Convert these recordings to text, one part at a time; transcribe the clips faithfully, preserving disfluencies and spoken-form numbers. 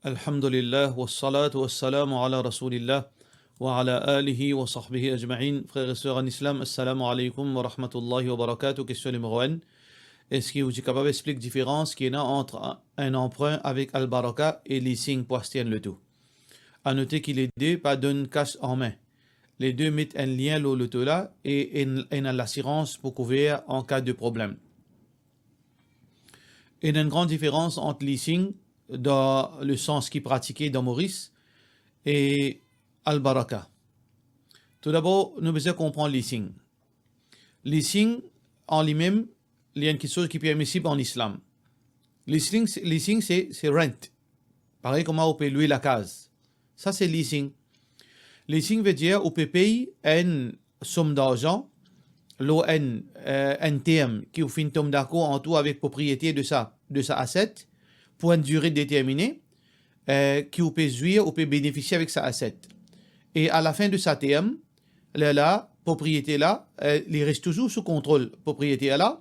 Alhamdulillah, wassalatu wassalamu ala Rasoulillah, wa ala alihi wa sahbihi ajmain. Frer e ser an Islam, assalamu alaykoum wa rahmatullahi wa barakatuh. Kestion nimero enn, eski ou ti kapav explik diferans ki ena ant enn anprin avek al-baraka e leasing pou aste enn loto? A note ki le de pa donn kas an me. Le de met enn lien lor loto la e enn, ena lasirans pou kouver an ka de problem. Ena enn gran diferans ant leasing, dan le sans ki pratike dan Moris, e al-baraka. Toudabor, nou bizin konpran leasing. Leasing, an limem, li enn kiksoz ki permisib an Islam. Leasing, se, leasing, se, se rent. Parey kouma ou pe lwe lakaz. Sa se leasing. Leasing vedir ou pe pey enn som darzan lor enn, eh, enn term ki ou finn tom dakor ant ou avek propriyeter de sa, de sa aset, pou enn dire determine, eh, ki ou pe zwir, ou pe benefisie avek sa aset. E alafin de sa term, lerla, propriyeter la, eh, li res touzour sou kontrol propriyeter la.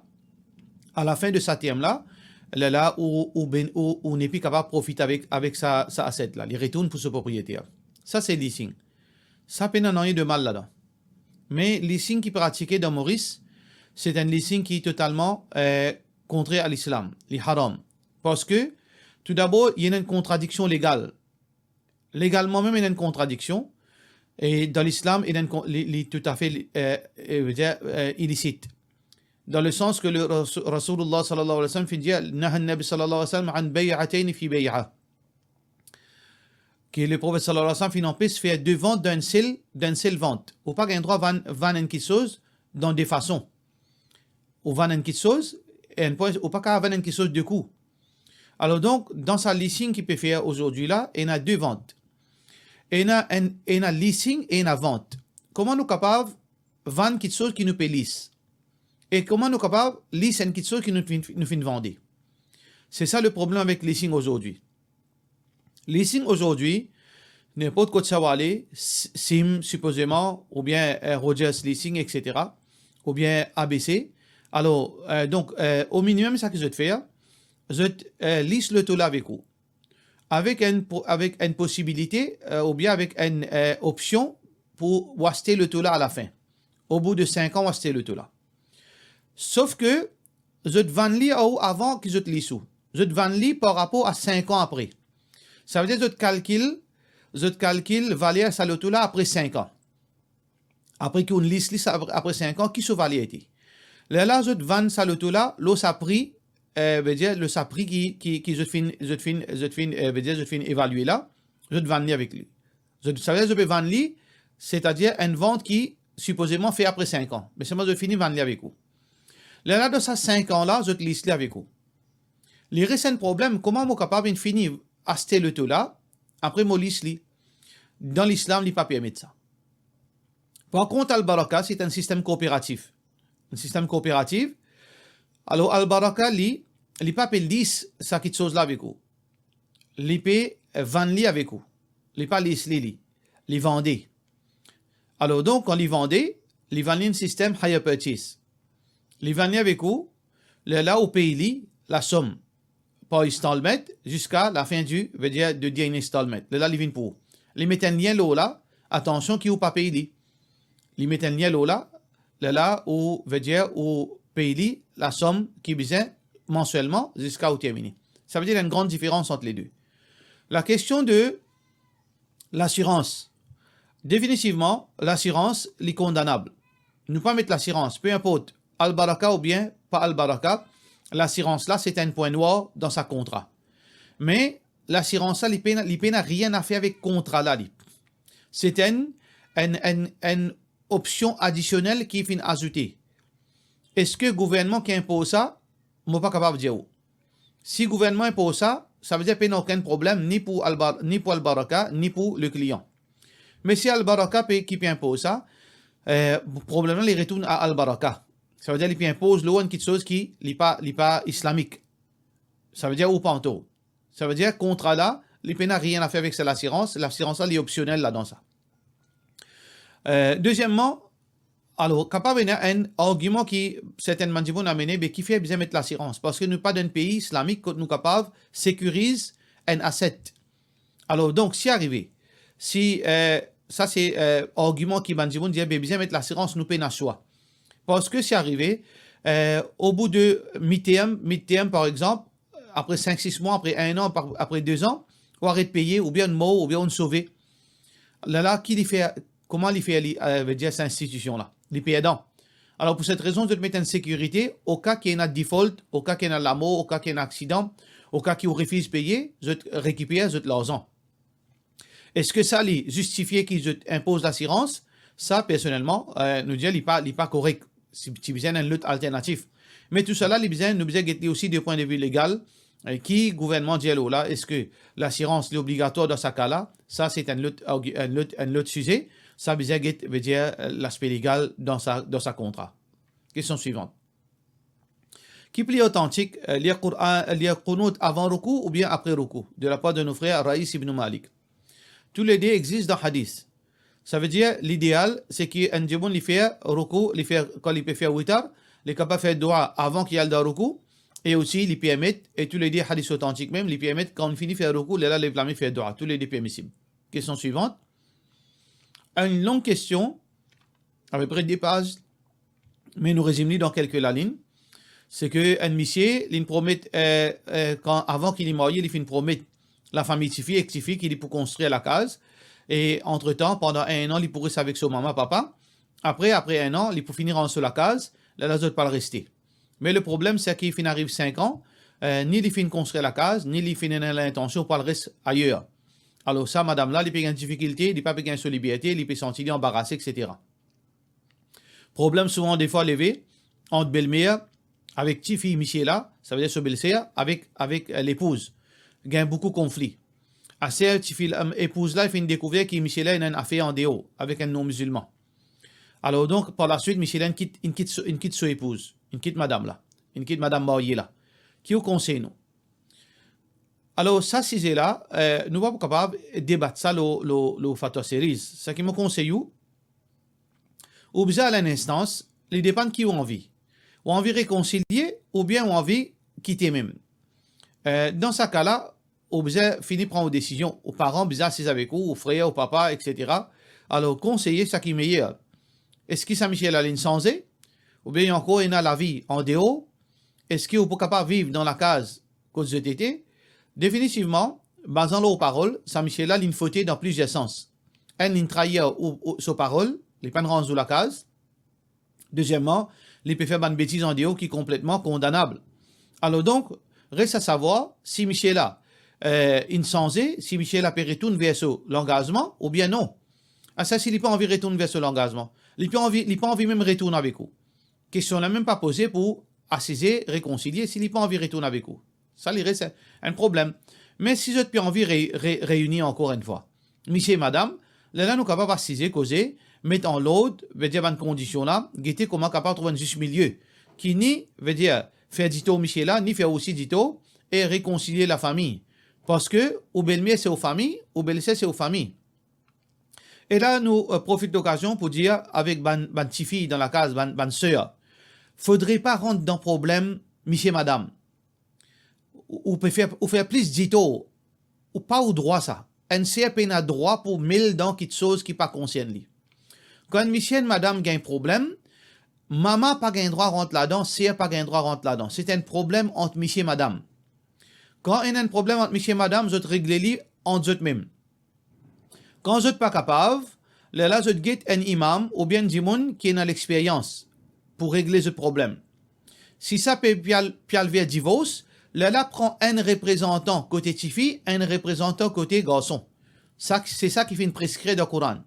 Alafin de sa term la, lerla, ou, ou ben-, ou, ou nepli kapav profit avek, avek sa, sa aset la. Li retourn pou so propriyeter. Sa se leasing. Sa pena nanye de mal ladan. Me leasing ki pratike dan Moris, se enn leasing ki totalman, eh, kontrer a Lislam, li haram. Parski, toudabor, li ena enn kontradiksion legal. Legalman mem, li ena enn kontradiksion. E dan Lislam, li ena enn kon-, li, li toutafe, eh, eh, vedir, eh, ilisit. Dan le sans ke le Ras-, Rasoulillah sallallahu alayhi wa sallam finn dir, naha Nabi sallallahu alayhi wa sallam an bay'atayn fi bay'a. Ki le Profet sallallahu alayhi wa sallam finn anpes fer de vant dan enn sel, dan enn sel vant. Ou pa gagn drwa vann, vann enn kiksoz dan de fason. Ou vann enn kiksoz, enn pwin, ou pa kapav vann enn kiksoz de kou. Alor donk, dan sa leasing ki pe fer azordi la, ena de vant. Ena enn, ena leasing e ena vant. Kouma nou kapav vann kiksoz ki nou pe lease? E kouma nou kapav lease enn kiksoz ki nou finn, nou finn vande? Se sa le problem avek leasing azordi. Leasing azordi, ninport kot sa ou ale, S-, Sim, sipozeman, oubien, eh, Rogers Leasing, et cetera, oubien A B C. Alor, eh, donk, eh, o minimem, sa ki zot fer, zot, eh, lease loto la avek ou. Avek enn po-, avek enn posibilite, eh, oubien avek enn, eh, opsion pou ou aste loto la alafin. Obout de sink an, ou aste loto la. Sof ke zot vann li a ou avan ki zot lease ou. Zot vann li par rapor a sink an apre. Savedir zot kalkil, zot kalkil valer sa loto la apre sink an. Apre ki ou'nn lease li sa, apre, apre sink an, ki so valer ete. Lerla zot vann sa loto la, lor sa pri, eh, vedir, lor sa pri ki, ki, ki zot finn, zot finn, zot finn, eh, vedir, zot finn evalie la, zot vann li avek li. Zot, savedir zot pe vann li, setadir enn vant ki sipozeman fer apre sink an. Me selman zot fini vann li avek ou. Lerla dan sa sink an la, zot lease li avek ou. Li res enn problem, kouma mo kapav inn fini aste loto la, apre mo lease li? Dan Lislam, li pa permet sa. Par kont, al-baraka, se enn sistem kooperatif. Enn sistem kooperatif. Alor, al-baraka, li, li pa pe lease sa kiksoz la avek ou. Li pe vann li avek ou. Li pa lease li, li. Li vande. Alor donk, kan li vande, li vann li enn sistem hire purchase. Li vann li avek ou, lerla ou pey li lasom par installment ziska lafin di, vedir de dernie installment. Lerla li vinn pou ou. Li met enn lien lor la, atansion ki ou pa pey li. Li met enn lien lor la, lerla ou, vedir ou pey li lasom ki bizin mansielman ziska ou termine. Savedir ena enn gran diferans ant le de. Lakestion de lasirans. Definitivman, lasirans, li kondanab. Nou pa met lasirans, pe inport, al-baraka oubien pa al-baraka, lasirans la, se enn pwin nwar dan sa kontra. Me lasirans la, li pena, li pena nanye a fer avek kontra la, li. Se enn, enn, enn, enn opsion adisionel ki finn azoute. Eski gouvernman ki inpoz sa? Mo pa kapav dir ou. Si gouvernman inpoz sa, savedir pena okenn problem ni pou al-bar-, ni pou al-baraka, ni pou le klian. Me si al-baraka pe, ki pe inpoz sa, eh, problem la, li retourn a al-baraka. Savedir li pe inpoz lor enn kiksoz ki li pa, li pa islamik. Savedir ou pa antor. Savedir kontra la, li pena nanye a fer avek sa lasirans, lasirans la, li opsionel ladan sa. Eh, dezieman, alor, kapav ena enn argiman ki sertin bann dimoun amene, be kifer bizin met lasirans? Parski nou pa dan enn pei islamik kot nou kapav sekiriz enn aset. Alor, donk, si arive, si, eh, sa se, eh, argiman ki bann dimoun dir, be bizin met lasirans, nou pena swa. Parski si arive, eh, o bout de midterm, midterm, par exanp, apre sink, sis mwa, apre enn an, par-, apre de zan, ou aret peye, oubien ou mor, oubien ou sove. Lerla, ki li fer, kouma li fer li, eh, vedir sa institision la? Li perdan. Alor, pou set rezon, zot met enn sekirite, oka ki ena default, oka ki ena lamor, oka ki ena aksidan, oka ki ou refiz peye, zot rekiper zot larzan. Eski sa li zistifie ki zot inpoz lasirans? Sa, personelman, eh, nou dir li pa, li pa korek. Si, ti bizin enn lot alternatif. Me tousala, li bizin, nou bizin get li osi de pwin de vi legal, eh, ki gouvernman dir lor la, eski lasirans li obligatwar dan sa ka la? Sa, se enn lot argi-, enn lot, enn lot size. Sa bizin get, vedir, eh, laspe legal dan sa, dan sa kontra. Kestion swivan. Ki pli otantik, eh, lir Koran, lir kounout avan roukou oubien apre roukou, de lapar de nou frer Raïs ibn Malik? Toulede existe dan hadis. Savedir, lideal, se ki enn dimoun li fer roukou, li fer, kan li pe fer witar, li kapav fer doua avan ki al dan roukou, e osi li permet, e toulede hadis otantik mem, li permet, kan ou fini fer roukou, lerla lev lame fer doua, toulede permisib. Kestion swivan. Enn long kestion, apepre de paz, me nou rezim li dan kelke lalinn. Se ki enn misie, li finn promet, eh, eh, kan, avan ki li marye, li finn promet lafami tifi ek tifi ki li pou konstrir lakaz. E antretan, pandan enn an, li pou res avek so mama, papa. Apre, apre enn an, li pou fini ranz so lakaz, lerla zot pou al reste. Me le problem, se ki finn ariv sink an, eh, ni li finn konstrir lakaz, ni li finn ena lintansion pou al res ayer. Alor sa, madam la, li pe gagn difikilte, li pa pe gagn so liberte, li pe santi li anbarase, et cetera. Problem souvan defwa leve ant belmer avek tifi misie la, savedir so belser, avek, avek, eh, lepouz. Gagn boukou konfli. Aster, tifi la, em, epouz la finn dekouver ki misie la ena enn afer andeor avek enn non-mizilman. Alor donk, par laswit, misie la inn kit, inn kit so, inn kit so epouz, inn kit madam la, inn kit madam marye la. Ki ou konsey nou? Alor, sa size la, eh, nou pa pou kapav debat sa lor, lor, lor Fatwa Series. Sa ki mo konsey ou, ou bizin al enn instans, li depann ki ou anvi. Ou anvi rekonsilie oubien ou anvi kite mem. Eh, dan sa ka la, ou bizin fini pran ou desizion. Ou paran bizin asiz avek ou, ou frer, ou papa, et cetera. Alor, konseye sa ki meyer. Eski sa misie la linn sanze? Oubien li ankor ena lavi andeor? Eski ou pou kapav viv dan lakaz kot zot ete? Definitivman, bazan lor parol, sa misie la linn fote dan plizier sans. Enn, linn trair ou, ou, so parol, li pa'nn ranz ou lakaz. Dezieman, li pe fer bann betiz andeor ki konpletman kondanab. Alor donk, res a savwar si misie la, eh, inn sanze, si misie la pe retourn ver so langazman oubien non. Asa si li pa anvi retourn ver so langazman, li pa anvi, li pa anvi mem retourn avek ou. Kestion la mem pa poze pou asize, rekonsilie, si li pa anvi retourn avek ou. Sa li res enn, enn problem. Me si zot pe anvi re-, re-, reini ankor enn fwa, misie e madam, lerla nou kapav asize, koze, met an lord, vedir bann kondision la, gete kouma kapav trouv enn zis milie, ki ni, vedir, fer ditor misie la, ni fer ou osi ditor, e rekonsilie lafami. Parski ou belmer se ou fami, ou belser se ou fami. E la nou, eh, profit lokazion pou dir avek bann, bann tifi dan lakaz, bann, bann ser, fodre pa rant dan problem misie madam. Ou, ou pe fer, ou fer plis ditor. Ou pa ou drwa sa. Enn ser pena drwa pou mel dan kiksoz ki pa konsern li. Kan enn misie, enn madam gagn problem, mama pa gagn drwa rant ladan, ser pa gagn drwa rant ladan. Se enn problem ant misie madam. Kan ena enn problem ant misie madam, zot regle li ant zot mem. Kan zot pa kapav, lerla zot get enn imam oubien enn dimoun ki ena lexperyans pou regle zot problem. Si sa pe, pe al, pe al ver divors, lerla pran enn reprezantan kote tifi, enn reprezantan kote garson. Sa, se sa ki finn preskrir dan Koran.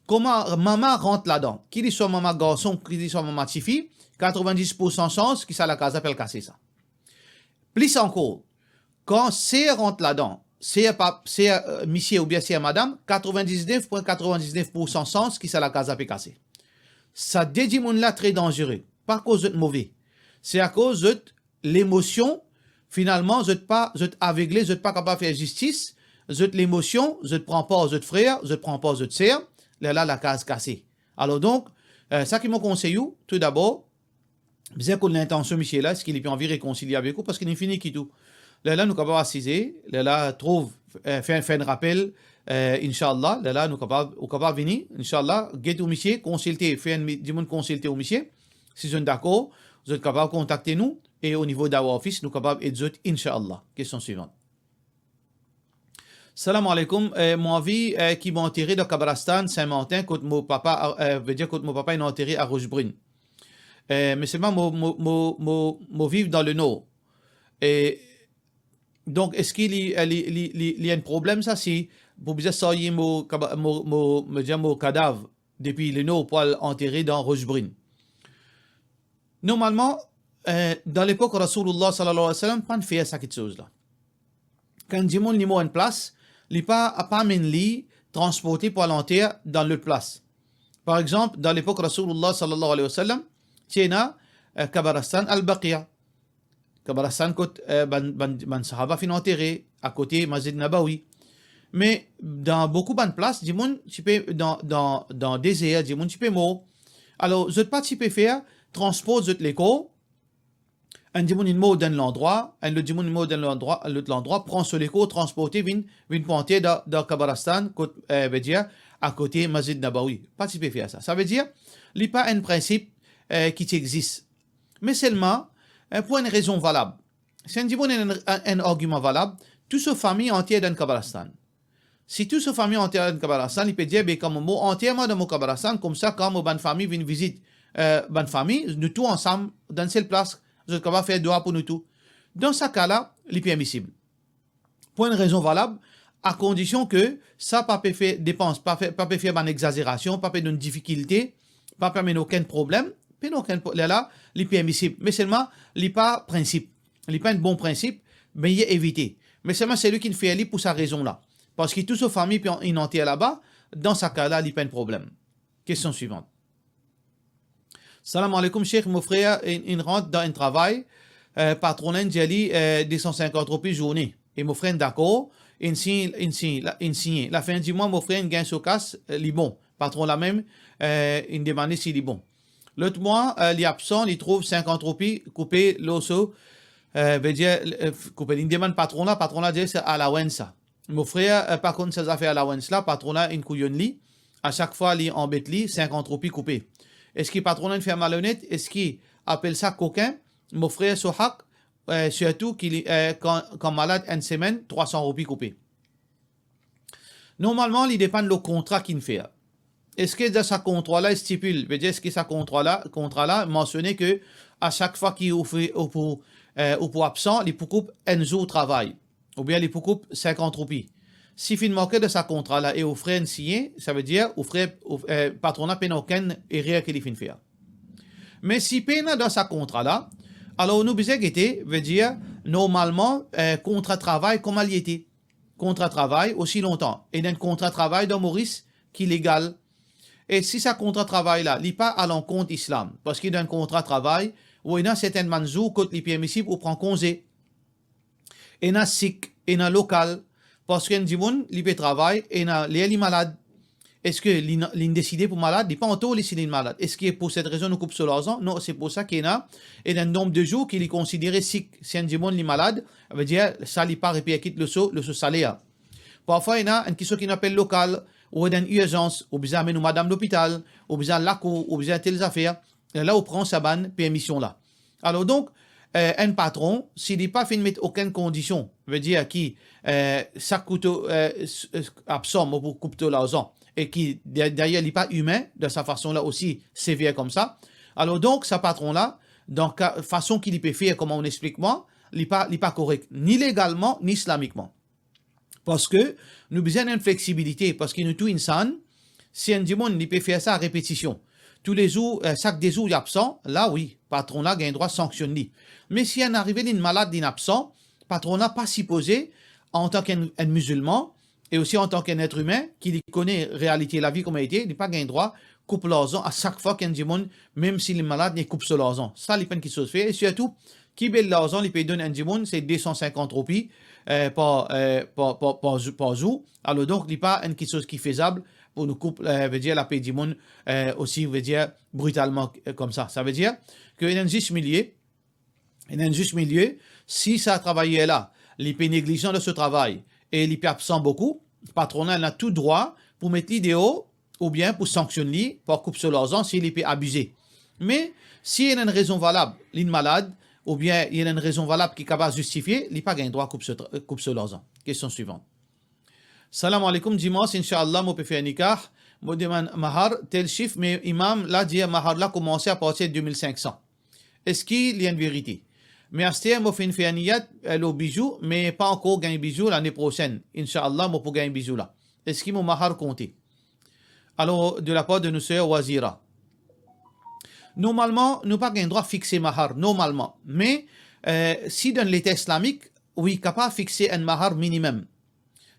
Kouma mama rant ladan, ki li swa mama garson, ki li swa mama tifi, katrovendis poursan sans ki sa lakaz la pe al kase sa. Plis ankor, kan ser rant ladan, ser pa, ser, eh, misie oubien ser madam, katrovendisnef pwin katrovendisnef poursan sans ki sa lakaz la pe kase. Sa de dimoun la tre danzere, pa akoz zot move. Se akoz zot lemosion, finalman, zot pa, zot avegle, zot pa kapav fer zistis, zot lemosion, zot pran par zot frer, zot pran par zot ser, lerla lakaz kase. Alor donk, eh, sa ki mo konsey ou, toudabor, bizin konn lintansion misie la, eski li pe anvi rekonsilie avek ou, parski li fini kit ou. Lerla nou kapav asize, lerla trouv, eh, fer, fer enn rapel, eh, inshallah, lerla nou kapav, ou kapav vini, inshallah, get ou misie, konsilte, fer enn mi-, dimoun konsilte ou misie. Si zot dakor, zot kapav kontakte nou, e o nivo Dawa Office, nou kapav ed zot, inshallah. Kestion swivan. Salam alaikum, eh, mo anvi, eh, ki mo antere dan Kabaristan Saint-Martin, kot mo papa, eh, vedir kot mo papa inn antere a Rochebrune. Eh, me selman mo, mo, mo, mo, mo viv dan lenor. E donk, eski li, eh, li, li, li, li enn problem sa, si pou bizin sarye mo kaba-, mo, mo, mo dir mo kadav depi lenor pou al antere dan Rochebrune? Normalman, eh, dan lepok Rasoulillah sallallahu alayhi wa sallam, pa'nn fer sa kiksoz la. Kan dimoun li mor enn plas, li pa, pa amenn li transporte pou al anter dan lot plas. Par exanp, dan lepok Rasoulillah sallallahu alayhi wa sallam, ti ena, eh, Kabaristan Al-Baqia. Kabaristan kot, eh, bann, bann, bann sahaba finn antere, akote Masjid Nabawi. Me dan boukou bann plas, dimoun ti pe, dan, dan, dan dezer, dimoun ti pe mor. Alor, zot pa ti pe fer transport zot lekor, enn dimoun inn mor dan enn landrwa, enn lot dimoun inn mor dan enn landrwa, lot landrwa, pran so lekor, transporte, vinn, vinn pou anter dan, dan Kabaristan, kot, eh, vedir, akote Masjid Nabawi. Pa ti pe fer sa. Savedir, li pa enn prinsip, eh, ki ti exis. Me selman, eh, pou enn rezon valab. Si enn dimoun ena enn, enn argiman valab, tou so fami anter dan Kabaristan. Si tou so fami anter dan Kabaristan, li pe dir, "Be, kan mo mor, anter mwa dan mo Kabaristan, koumsa kan mo bann fami vinn vizit, eh, bann fami, nou tou ansam dan enn sel plas, zot kapav fer dwa pou nou tou." Dan sa ka la, li permisib. Pou enn rezon valab, a kondision ke sa pa pe fer depans, pa fe-, pa pe fer bann exazerasion, pa pe donn difikilte, pa pe amenn okenn problem, pena okenn pro-, lerla, li permisib. Me selman, li pa prinsip. Li pa enn bon prinsip, meye evite. Me selman, selwi ki fer li pou sa rezon la. Parski tou so fami pe an-, inn anter laba, dan sa ka la, li pa enn problem. Kestion swivan. Salam alaikum, Sheikh. Mo frer inn, inn rant dan enn travay, eh, patron la inn dir li, eh, de san sinkant roupi zourne. E mo frer inn dakor, inn sign, inn sign, la, inn signe. Lafin di mwa, mo frer inn gagn so kas, eh, li bon. Patron la mem, eh, inn demann li si li bon. Lot mwa, eh, li absan, li trouv sinkant roupi koupe lor so, eh, vedir, eh, koupe. Li demann patron la, patron la dir se allowance sa. Mo frer, eh, pa konn sa zafer allowance la, patron la inn kouyonn li. A sak fwa li anbet li, sinkant roupi koupe. Eski patron la inn fer malonet? Eski apel sa kokin? Mo frer so hak, eh, sirtou ki li, eh, kan, kan malad enn semenn, trwa san roupi koupe. Normalman, li depann lor kontra ki inn fer. Eski dan sa kontra la, stipil, vedir eski sa kontra la, kontra la mansione ke a sak fwa ki ou fe, ou pou, eh, ou pou absan, li pou koup enn zour travay, oubien li pou koup sinkant roupi? Si finn marke dan sa kontra la e ou frer inn signe, savedir ou frer, ou, eh, patron la pena okenn erer ki li finn fer. Me si pena dan sa kontra la, alor nou bizin gete, vedir, normalman, eh, kontra travay kouma li ete. Kontra travay osi lontan. Ena enn kontra travay dan Moris ki legal. E si sa kontra travay la, li pa alankont Islam, parski dan enn kontra travay, ou ena sertin bann zour kot li permisib ou pran konze. Ena sik, ena lokal, parski enn dimoun, li pe travay, ena ler li malad. Eski li, li deside pou malad? Li pa antor li si li malad. Eski pou set rezon nou koup so larzan? Non, se pou sa ki ena, ena enn nonb de zour ki li konsidere sik. Si enn dimoun li malad, vedir sa li pa reperkit lor so, lor so saler. Parfwa ena enn kiksoz ki nou apel lokal, ou ena enn irzans, ou bizin amenn ou madam lopital, ou bizin al lakour, ou bizin tel zafer. E la ou pran sa bann permision la. Alor donk, eh, enn patron, si li pa finn met okenn kondision, vedir ki, eh, sak kout, eh, s-, eh, absan, mo pou koup to larzan, e ki, da-, dayer, li pa imin, dan sa fason la osi sever koumsa. Alor donk, sa patron la, dan ka, fason ki li pe fer, kouma ou explik mwa, li pa, li pa korek, ni legalman, ni islamikman. Parski nou bizin enn fleksibilite, parski nou tou insan, si enn dimoun li pe fer sa a repetision, toulezour, eh, sak de zour li absan, la wi, patron la gagn drwa sanksionn li. Me si enn arive linn malad, linn absan, patron la pa sipoze, antan ki enn, enn mizilman, e osi antan ki enn et imin, ki li kone realite lavi kouma ete, li pa gagn drwa koup larzan a sak fwa ki enn dimoun, mem si li malad, li koup so larzan. Sa, li pa enn kiksoz fer, e sirtou, ki bel larzan li pe donn enn dimoun, se de san sinkant roupi, eh, par, eh, par, par, par zour, par zour. Alor donk, li pa enn kiksoz ki fezab pou nou koup, eh, vedir lape dimoun, eh, osi, vedir britalman, eh, koumsa. Savedir ki ena enn zis milie, ena enn zis milie, si sa travayer la, li pe neglizan dan so travay e li pe absan boukou, patron la ena tou drwa pou met li deor oubien pou sanksionn li par koup so larzan si li pe abize. Me si ena enn rezon valab, li malad, oubien ena enn rezon valab ki kapav zistifie, li pa gagn drwa koup so tra-, koup so larzan. Kestion swivan. Salam alaikum, dimans, inshallah, mo pe fer nikah, mo demann mahar tel sif, me imam la dir mahar la koumanse apartir de mil sink san. Eski li enn verite? Me aster mo finn fer niyat, eh, lor bizou, me pa ankor gagn bizou, lane prosenn, inshallah, mo pou gagn bizou la. Eski mo mahar konte? Alor, de lapar de nou ser Wazira. Normalman, nou pa gagn drwa fixe mahar, normalman. Me, eh, si dan Leta Islamik, wi, kapav fixe enn mahar minimem.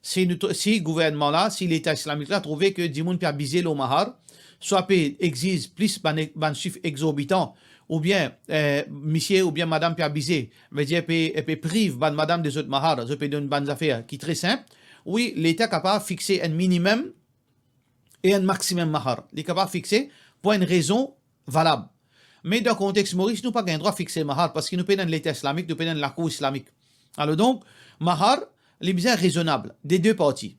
Si nou tr-, si gouvernman la, si Leta Islamik la trouve ke dimoun pe abize lor mahar, swa pe exiz plis bann, bann sif exorbitan, oubien, eh, misie oubien madam pe abize, vedir pe, pe priv bann madam de zot mahar, zot pe donn bann zafer ki tre sinp, wi, Leta kapav fixe enn minimem e enn maximem mahar. Li kapav fixe pou enn rezon valab. Me dan kontex Moris, nou pa gagn drwa fixe mahar, parski nou pena enn Leta Islamik, nou pena enn lakour islamik. Alor donk, mahar, li bizin rezonab, de de parti.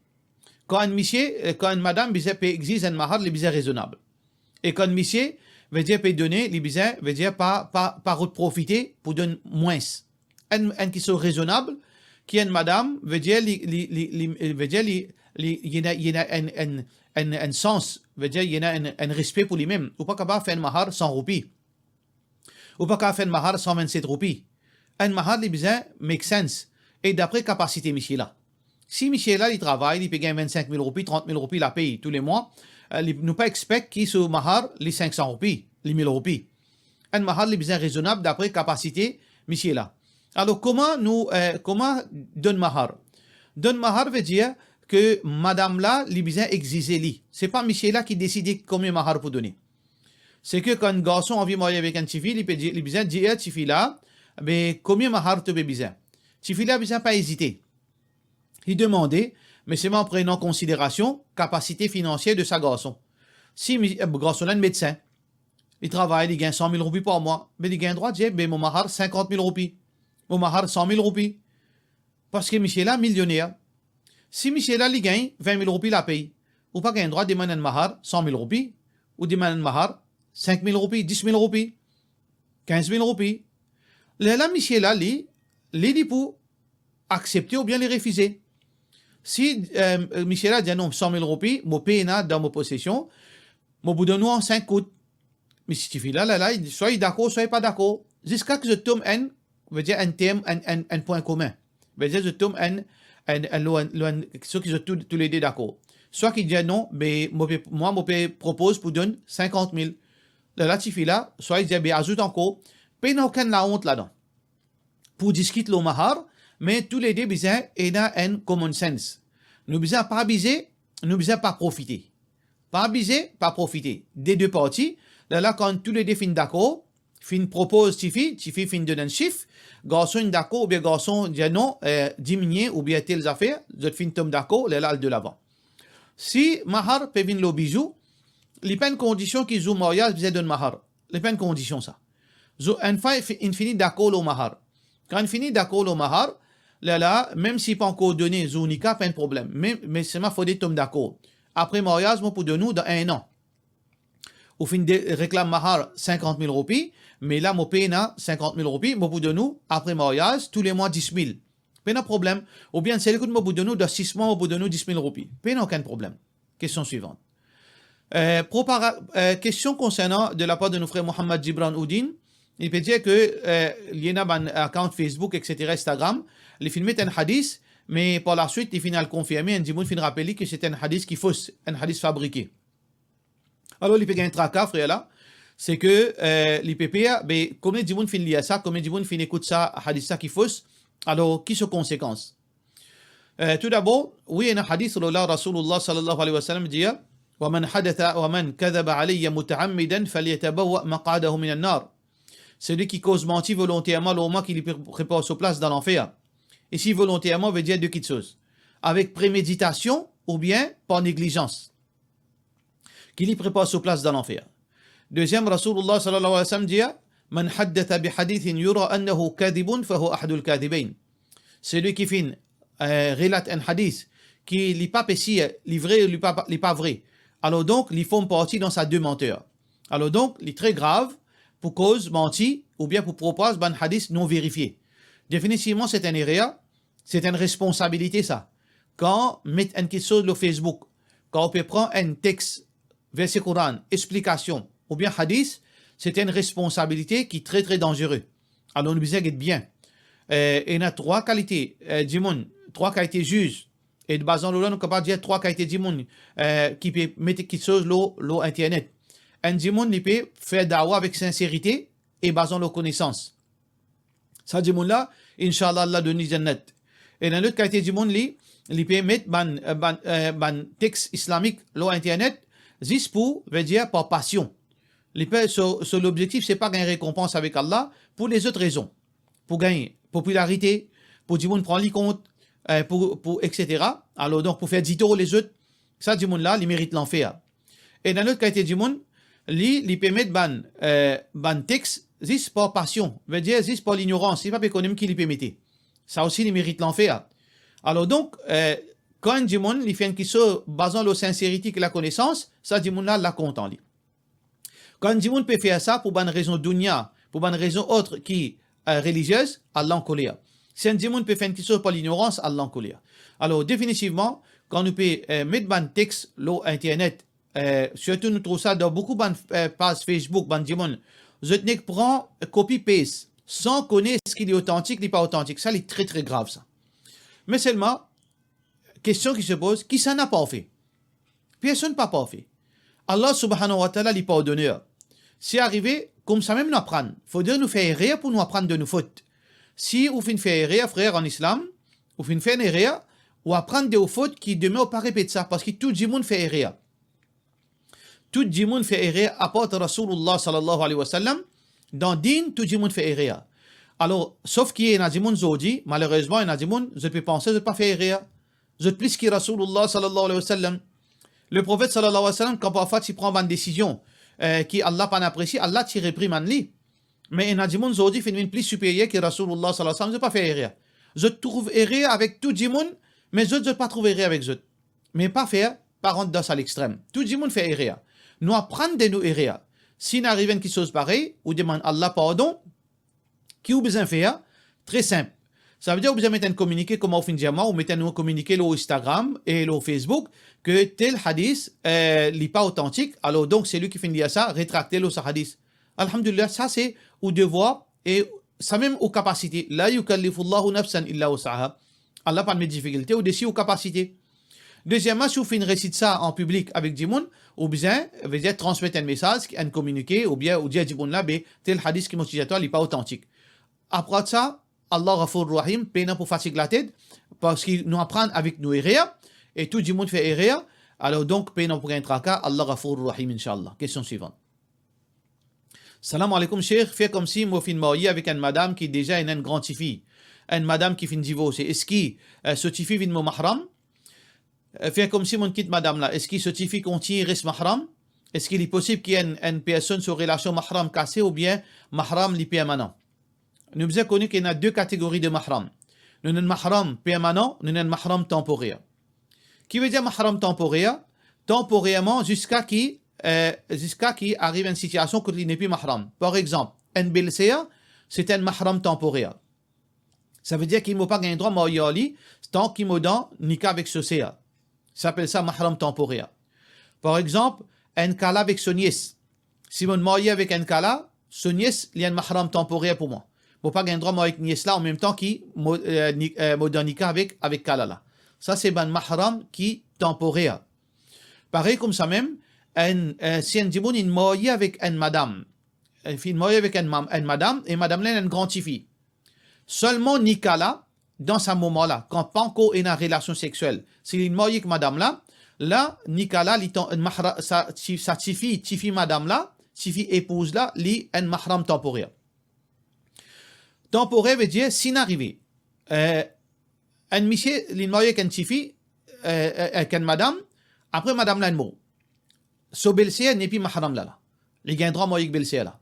Kan enn misie, eh, kan enn madam bizin pe exiz enn mahar, li bizin rezonab. E kan enn misie, vedir pe done, li bizin, vedir pa, pa, pa rod profite pou donn mwins. Enn, enn ki so rezonab, ki enn madam, vedir li, li, li, li, vedir li, li, li ena, li ena enn, enn, enn, enn sans, vedir li ena enn, enn respe pou limem. Ou pa kapav fer enn mahar san roupi. Ou pa kapav fer enn mahar san vennset roupi. Enn mahar, li bizin make sense. E dapre kapasite misie la. Si misie la, li travay, li pe gagn vennsink mil roupi, trant mil roupi lapey toule mwa, eh, li, nou pa expect ki so mahar, li sink san roupi, li mil roupi. Enn mahar, li bizin rezonab dapre kapasite misie la. Alor, kouma nou, eh, kouma donn mahar? Donn mahar vedir ke madam la, li bizin exize li. Se pa misie la ki deside konbien mahar pou done. Se ke kan enn garson anvi marye avek enn tifi, li pe dir, li bizin dir tifi la, be, konbien mahar to pe bizin? Tifi la bizin pa ezite. Li demande, me selman an prenan konsiderasion kapasite finansier de sa garson. Si mi-, eh, garson la enn medsin, li travay, li gagn san mil roupi par mwa, be li gagn drwa dir, be mo mahar sinkant mil roupi, mo mahar san mil roupi, parski misie la milioner. Si misie la, li gagn vin mil roupi lapey, ou pa gagn drwa demann enn mahar san mil roupi, ou demann enn mahar sink mil roupi, dis mil roupi, kinz mil roupi. Lerla misie la, li, li, li pou aksepte oubien li refize. Si, eh, misie la dir, "Non, san mil roupi, mo pena dan mo posesion, mo pou donn ou an sink kout." Me si tifi la, la, la, swa li dakor, swa li pa dakor. Ziska ki zot tom enn, vedir enn term, enn, enn, enn pwin komin. Vedir zot tom enn, enn, enn, lor enn, lor enn, so ki zot tou, toulede dakor. Swa ki dir, "Non, be, mo pe, mwa, mo pe propoz pou donn sinkant mil." Lerla tifi la, swa li dir, "Be, azout ankor." Pena okenn laont ladan. Pou diskit lor mahar, me toulede bizin ena enn common sense. Nou bizin pa abize, nou bizin pa profite. Pa abize, pa profite. De de parti, lerla kan toulede finn dakor, finn propoz tifi, tifi finn donn enn sif, garson inn dakor, oubien garson dir, "Non, eh, diminie oubien tel zafer," zot finn tom dakor, lerla al delavan. Si mahar pe vinn lor bizou, li pa enn kondision ki zour maryaz bizin donn mahar. Li pa enn kondision sa. Zour, enn fwa fi-, inn fini dakor lor mahar. Kan inn fini dakor lor mahar, lerla, mem si pa ankor done zour nika, pa enn problem. Me, me selman fode tom dakor. Apre maryaz, mo pou donn ou dan enn an. Ou finn de-, reklam mahar sinkant mil roupi, me la mo pena sinkant mil roupi, mo pou donn ou apre maryaz, toule mwa dis mil. Pena problem. Oubien, sel kout mo pou donn ou, dan sis mwa, mo pou donn ou dis mil roupi. Pena okenn problem. Kestion swivan. Eh, propara-, eh, kestion konsernan de lapar de nou frer Mohammad Gibran Oudin, li pe dir ke, eh, li ena bann account Facebook, et cetera, Instagram, li finn met enn hadis, me par laswit, li finn al konfirme, enn dimoun finn rapel li ke se enn hadis ki fos, enn hadis fabrike. Alor, li pe gagn traka, frer la, se ke, eh, li pe per, be, konbien dimoun finn lir sa, konbien dimoun finn ekout sa, hadis sa ki fos, alor, ki so konsekans? Eh, toudabor, wi, ena hadis lor la, Rasoulillah sallallahu alayhi wa sallam dir, "Wa man hadatha, wa man kadhaba alayya mutaammidan, falyatabawwa maq'adahu minan nar." Seki koz manti volonterman lor mwa, ki li pre-, prepar so plas dan lanfer. Isi volonterman vedir de kitsoz. Avek premeditasion oubien par neglizans. Ki li prepar so plas dan lanfer. Deziem, Rasoulillah sallallahu alayhi wa sallam dir, "Man haddatha bi hadithin yura annahu kadhibun, fahuwa ahadul kadhibayn." selwi ki finn, eh, relat enn hadis, ki li pa pe sir, li vre ou li pa, li pa vre, alor donk, li form parti dan sa de manter. Alor donk, li tre grav pou koz manti oubien pou propaz bann hadis non verifie. Definitivman, se enn erer, se enn responsabilite sa. Kan met enn kiksoz lor Facebook, kan ou pe pran enn text, verse Koran, explikasion, oubien hadis, se enn responsabilite ki tre, tre danzere. Alor, nou bizin get bien. Eh, ena trwa kalite, eh, dimoun, trwa kalite ziz. E bazan lor la, nou kapav dir trwa kalite dimoun, eh, ki pe met kiksoz lor, lor internet. Enn dimoun, li pe fer dawa avek sinserite e bazan lor konesans. Sa dimoun la, inshallah, Allah donn li jannat. Ena lot kalite dimoun, li, li pe met bann, eh, bann, eh, bann text islamik lor internet, zis pou, vedir, par pasion. Li pe, so, so lobzektif, se pa gagn rekonpans avek Allah, pou lezot rezon. Pou gagn popilarite, pou dimoun pran li kont, eh, pou, pou, et cetera. Alor, donk, pou fer ditor lezot, sa dimoun la, li merit lanfer. Ena lot kalite dimoun, li, li pe met bann, eh, bann text zis par pasion, vedir zis par lignorans, li pa pe kone mem ki li pe mete. Sa osi, li merit lanfer. Alor donk, eh, kan enn dimoun, li fer enn kiksoz bazan lor sinserite ek lakonesans, sa dimoun la, Allah kontan li. Kan enn dimoun pe fer sa pou bann rezon dounia, pou bann rezon ot ki, eh, reliziez, Allah ankoler. Si enn dimoun pe fer enn kiksoz par lignorans, Allah ankoler. Alor, definitivman, kan nou pe, eh, met bann text lor internet, eh, sirtou nou trouv sa dan boukou bann, eh, paz Facebook, bann dimoun, zot nek pran copy-paste, san kone eski li otantik, li pa otantik. Sa, li tre, tre grav, sa. Me selman, kestion ki se poz, kisannla parfe? Personn pa parfe. Allah subhanahu wa ta'ala, li pardoner. Si arive, koumsa mem nou aprann. Fodre nou fer erer pou nou aprann de nou fot. Si ou finn fer erer, frer, an islam, ou finn fer enn erer, ou aprann de ou fot ki dime ou pa repet sa, parski tou dimoun fer erer. Tou dimoun fer erer, apar Rasoulullah sallallahu alayhi wa sallam, dan din, tou dimoun fer erer. Alor, sof ki ena dimoun zordi, malerezman, ena dimoun, zot pe panse zot pa fer erer. Zot plis ki Rasoulullah sallallahu alayhi wa sallam. Leprofet sallallahu alayhi wa sallam, kan parfwa ti pran bann desizion, eh, ki Allah pa'nn apresie, Allah ti reprimann li. Me ena dimoun zordi finn vinn pli siperyer ki Rasoulullah sallallahu alayhi wa sallam, zot pa fer erer. Zot trouv erer avek tou dimoun, me zot, zot pa trouv erer avek zot. Me pa fer, pa rant dan sa lextrem. Tou dimoun fer erer. Nou aprann de nou erer. Si inn ariv enn kiksoz parey, ou demann Allah pardon, ki ou bizin fer? Tre sinp. Savedir ou bizin met enn kominike, kouma ou finn dir mwa, ou met enn kominike lor Instagram e lor Facebook ke tel hadis, eh, li pa otantik, alor donk selwi ki finn lir sa, retrakte lor sa hadis. Alhamdulillah, sa se ou devwar e samem ou kapasite. La yukallifullahu nafsan illa wus'aha. Allah pa met difikilte odesi ou kapasite. Dezieman, si ou finn resit sa an piblik avek dimoun, ou bizin, vedir transmet enn mesaz, enn kominike, oubien ou dir dimoun la, be, tel hadis ki mo ti dir twa, li pa otantik. Apre sa, Allah Ghafour Rahim, pena pou fatig latet, parski nou aprann avek nou erer, e tou dimoun fer erer, alor donk pena pou gagn traka, Allah Ghafour Rahim, inshallah. Kestion swivan. Salam aleykoum, Sheikh. Fer koumsi mo finn marye avek enn madam ki deza ena enn gran tifi. Enn madam ki finn divorse. Eski, eh, so tifi vinn mo mahram? Eh, fer koumsi mo'nn kit madam la. Eski so tifi kontign res mahram? Eski li posib ki enn, enn personn so relasion mahram kase oubien mahram li permanan? Nou bizin kone ki ena de kategori de mahram. Nou ena enn mahram permanan, nou ena enn mahram tanporer. Ki vedir mahram tanporer? Tanporerman, ziska ki, eh, ziska ki ariv enn sitiasion kot li nepli mahram. Par exanp, enn belser, se enn mahram tanporer. Savedir ki mo pa gagn drwa marye ar li, tan ki mo dan nika avek so ser. Sa apel sa mahram tanporer. Par exanp, enn kala avek so nies. Si mo'nn marye avek enn kala, so nies, li enn mahram tanporer pou mwa. Mo pa gagn drwa marye ek nies la anmemtan ki mo, eh, ni-, eh, mo dan nika avek, avek kala la. Sa se bann mahram ki tanporer. Parey koumsa mem, enn, eh, si enn dimoun inn marye avek enn madam, eh, finn marye avek enn mam-, enn madam, e madam la ena enn gran tifi. Selman nika la, dan sa moman la, kan pa ankor ena relasion sexiel, si li marye ek madam la, la, nika la, li tan-, mahra-, sa ti-, sa tifi, tifi madam la, tifi epouz la, li enn mahram tanporer. Tanporer vedir, si inn arive, eh, enn misie, li marye ek enn tifi, eh, eh, ek enn madam, apre madam la inn mor. So belser nepli mahram la la. Li gagn drwa marye ek belser la.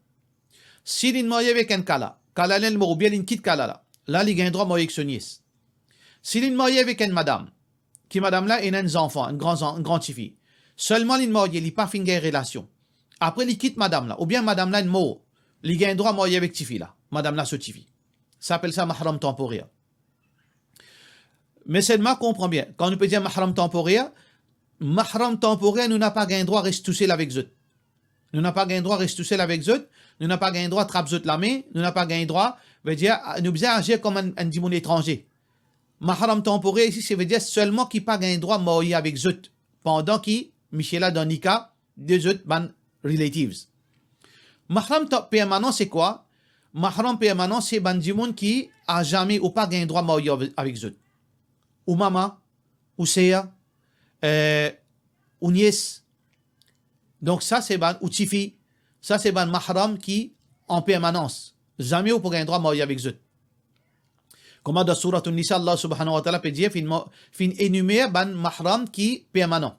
Si li inn marye avek enn kala, kala la inn mor oubien li inn kit kala la, la li gagn drwa marye ek so nies. Si linn marye avek enn madam, ki madam la ena enn zanfan, enn gran zan-, enn gran tifi, selman linn marye, li pa finn gagn relasion, apre li kit madam la, oubien madam la inn mor, li gagn drwa marye avek tifi la, madam la so tifi. Sa apel sa mahram tanporer. Me selman konpran bien, kan nou pe dir mahram tanporer, mahram tanporer, nou napa gagn drwa res tousel avek zot. Nou napa gagn drwa res tousel avek zot, nou napa gagn drwa trap zot lame, nou napa gagn drwa, vedir, nou bizin azir kouma enn, enn dimoun etranze. Mahram tanporer isi, se vedir selman ki pa gagn drwa marye avek zot, pandan ki misie la dan nika de zot bann relatives. Mahram tan-, permanan se kwa? Mahram permanan se bann dimoun ki azame ou pa gagn drwa marye ave-, avek zot. Ou mama, ou ser, eh, ou nies. Donk sa se bann, ou tifi, sa se bann mahram ki an permanans. Zame ou pou gagn drwa marye avek zot. Kouma dan Souratoun Nisa, Allah subhanahu wa ta'ala pe dir, finn mo-, finn enimer bann mahram ki permanan.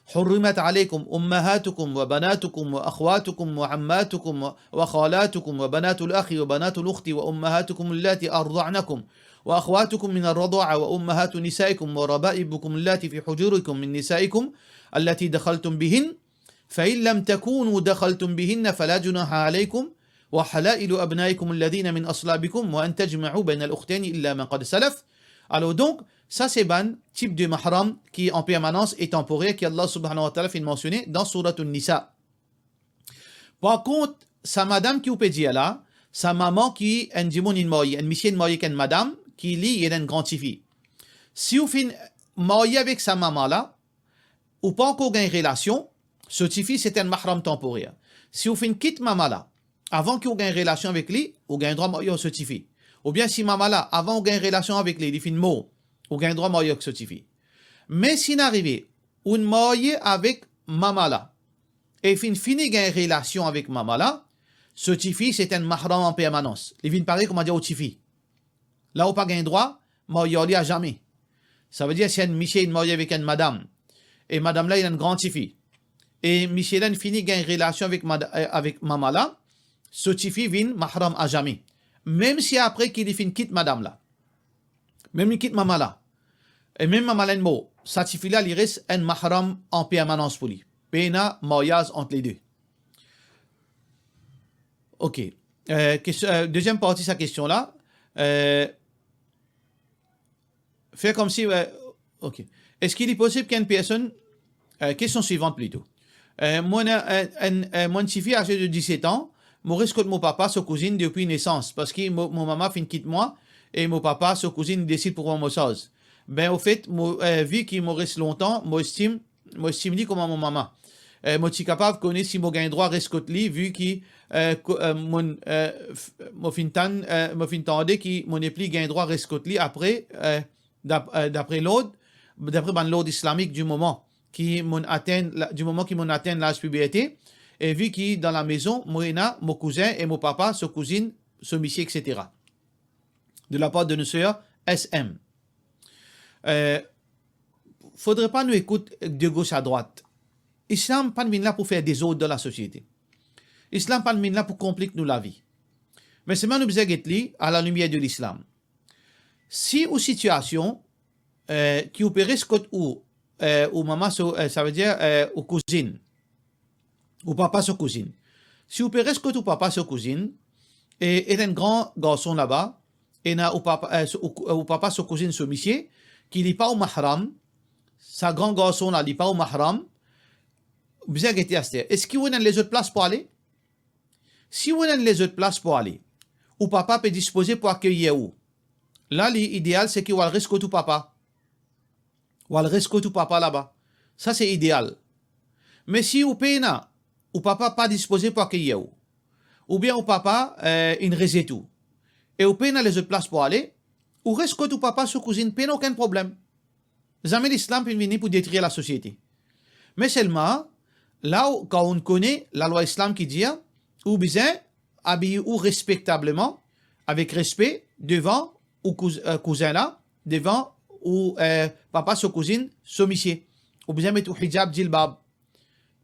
حرمت عليكم أمهاتكم وبناتكم وأخواتكم وعماتكم وخالاتكم وبنات الأخ وبنات الأخت وأمهاتكم اللاتي أرضعنكم وأخواتكم من الرضاعة وأمهات نسائكم وربائبكم اللاتي في حجوركم من نسائكم التي دخلتم بهن فإن لم تكونوا دخلتم بهن فلا جناح عليكم وحلائل أبنائكم الذين من أصلابكم وأن تجمعوا بين الأختين إلا ما قد سلف. Alor donk, sa se bann tip de mahram ki an permanans e tanporer ki Allah subhanahu wa ta'ala finn mansione dan Souratoun Nisa. Par kont, sa madam ki ou pe dir la, sa mama ki enn dimoun inn marye, enn misie inn marye ek enn madam ki li ena enn gran tifi. Si ou finn marye avek sa mama la, ou pa ankor gagn relasion, so tifi se enn mahram tanporer. Si ou finn kit mama la, avan ki ou gagn relasion avek li, ou gagn drwa marye ar so tifi. Oubien si mama la, avan ou gagn relasion avek li, li finn mor, ou gagn drwa marye ar so tifi. Me si inn arive, ou'nn marye avek mama la, e finn fini gagn relasion avek mama la, so tifi se enn mahram an permanans. Li vinn parey kouma dir ou tifi. La ou pa gagn drwa marye ar li azame. Savedir si enn misie inn marye avek enn madam, e madam la ena enn gran tifi, e misie la inn fini gagn relasion avek mad-, eh, avek mama la, so tifi vinn mahram azame. Mem si apre ki li finn kit madam la, mem li kit mama la, e mem mama la inn mor, sa tifi la li res enn mahram an permanans pou li. Pena maryaz ant le de. Ok. Eh, kes-, eh, deziem parti sa kestion la. Eh, fer komsi, eh, ok. Eski li posib ki enn personn, eh, kestion swivan plito. Eh, mo ena enn, enn, eh, mo enn tifi aze de diset an, mo res kot mo papa so kouzinn depi nesans, parski mo, mo mama finn kit mwa e mo papa so kouzinn desid pou pran mo sarz. Ben, ofet, mo, eh, vi ki mo res lontan, mo estim mo estim li kouma mo mama. Eh, mo ti kapav kone si mo gagn drwa res kot li, vi ki, eh, ko-, eh, mo, eh, f-, mo finn tann, eh, mo finn tande ki mo nepli gagn drwa res kot li apre, eh, dap-, eh, dapre lord, dapre bann lord islamik di moman ki mo atenn la, di moman ki mo atenn laz piberte, e vi ki dan lamezon, mo ena mo kouzin e mo papa so kouzinn, so misie, et cetera. De la part de nos sœurs S M. Eh, fodre pa nou ekout de gos a drwat. Islam pa'nn vinn la pou fer dezord dan lasosiete. Islam pa'nn vinn la pou konplik nou lavi. Me selman nou bizin get li a la limier de Lislam. Si ou sitiasion, eh, ki ou pe res kot ou, eh, ou mama so, eh, savedir, eh, ou kouzinn, ou papa so kouzinn. Si ou pe res kot ou papa so kouzinn, e ena enn gran garson laba, ena ou papa, eh, so, ou, ou papa so kouzinn so misie, ki li pa ou mahram, sa gran garson la, li pa ou mahram, ou bizin gete aster. Eski ou ena enn lezot plas pou ale? Si ou ena enn lezot plas pou ale, ou papa pe dispoze pou akeyir ou, la li ideal seki ou al res kot ou papa. Ou al res kot ou papa laba. Sa se ideal. Me si ou pena, ou papa pa dispoze pou akeyir ou, oubien ou papa, eh, inn rezet ou, e ou pena lezot plas pou ale, ou res kot ou papa so kouzinn, pena okenn problem. Zame Lislam finn vini pou detrir lasosiete. Me selman, la ou, kan ou kone lalwa Islam ki dir, ou bizin abiy ou respektableman, avek respe, devan ou kouz-, eh, kouzin la, devan ou, eh, papa so kouzinn, so misie. Ou bizin met ou hijab, jilbab,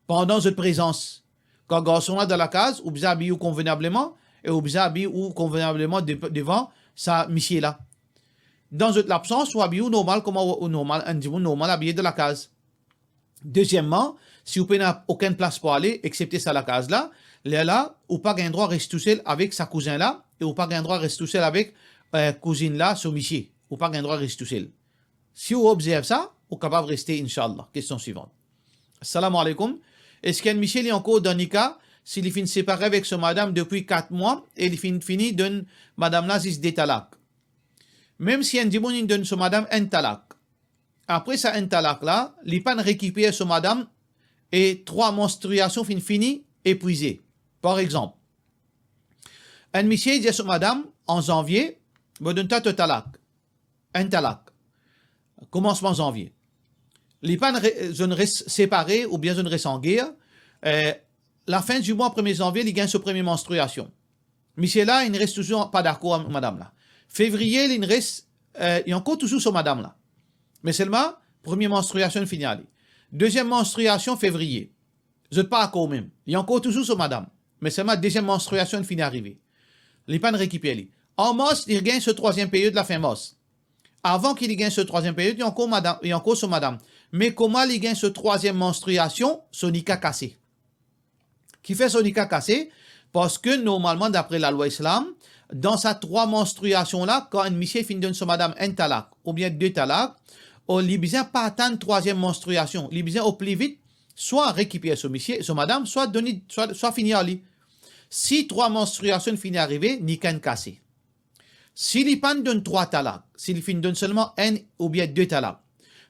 pandan zot prezans. Kan garson la dan lakaz, ou bizin abiy ou konvenableman, e ou bizin abiy ou konvenableman de-, devan sa misie la. Dan zot labsans, ou abiy ou normal, kouma ou, ou normal, enn dimoun normal abiye dan lakaz. Dezieman, si ou pena okenn plas pou ale, exsepte sa lakaz la, lerla, ou pa gagn drwa res tousel avek sa kouzin la, e ou pa gagn drwa res tousel avek, eh, kouzinn la, so misie. Ou pa gagn drwa res tousel. Si ou obzerv sa, ou kapav reste, inshallah. Kestion swivan. Assalamu alaikum. Eski enn misie li ankor dan nika si li finn separe avek so madam depi kat mwa e li finn fini donn madam la zis de talak? Mem si enn dimoun inn donn so madam enn talak, apre sa enn talak la, li pa'nn rekiper so madam e trwa manstriasion finn fini, epwize. Par exanp, enn misie dir so madam an zanvie, "Mo donn twa to talak." Enn talak. Komansman zanvie. Li pa'nn re-, zot res separe oubien zot res an ger, eh, lafin di mwa premie zanvie, li gagn so premie manstriasion. Misie la, inn res touzour pa dakor avek madam la. Fevriye, li inn res, eh, li ankor touzour so madam la. Me selman, premie manstriasion fini ale. Deziem manstriasion, fevriye. Zot pa dakor mem. Li ankor touzour so madam. Me selman, deziem manstriasion fini arive. Li pa'nn rekiper li. An mars, li gagn so trwaziem period lafin mars. Avan ki li gagn so trwaziem period, li ankor madam, li ankor so madam. Me kouma li gagn so trwaziem manstriasion, so nika kase. Kifer so nika kase? Parski normalman, dapre lalwa Islam, dan sa trwa manstriasion la, kan enn misie finn donn so madam enn talak oubien de talak, o, li bizin pa atann trwaziem manstriasion, li bizin o pli vit swa rekiper so misie, so madam, swa donn li, swa, swa fini ar li. Si trwa manstriasion finn arive, nika inn kase. Si li pa'nn donn trwa talak, si li finn donn selman enn oubien de talak,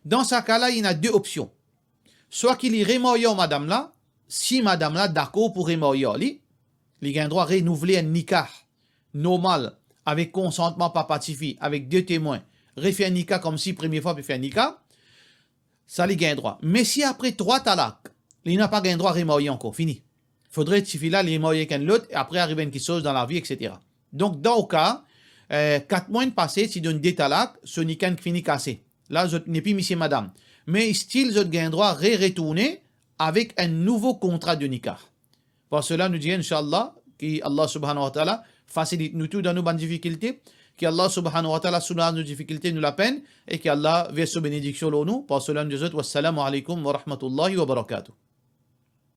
dan sa ka la, ena de opsion. Swa ki li remarye ar madam la, si madam la dakor pou remarye ar li, li gagn drwa renouvle enn nika normal, avek konsantman papa tifi, avek de temwin, refer nika koumsi premie fwa pe fer nika, sa li gagn drwa. Me si apre trwa talak, li napa gagn drwa remarye ankor, fini. Fodre tifi la, li marye ek enn lot, e apre arive enn kiksoz dan lavi, etsetera. Donk, dan ou ka, eh, kat mwa inn pase, ti donn de talak, so nika inn fini kase. La, zot nepli misie madam. Me still, zot gagn drwa re-retourne avek enn nouvo kontra de nika. Par sela, nou dir, inshallah, ki Allah subhanahu wa ta'ala fasilit nou tou dan nou bann difikilte, ki Allah subhanahu wa ta'ala soulaz nou difikilte, nou lapenn, e ki Allah vers so benediksion lor nou. Par sela, nou dir zot, wassalamu alaikum wa rahmatullahi wa barakatuh.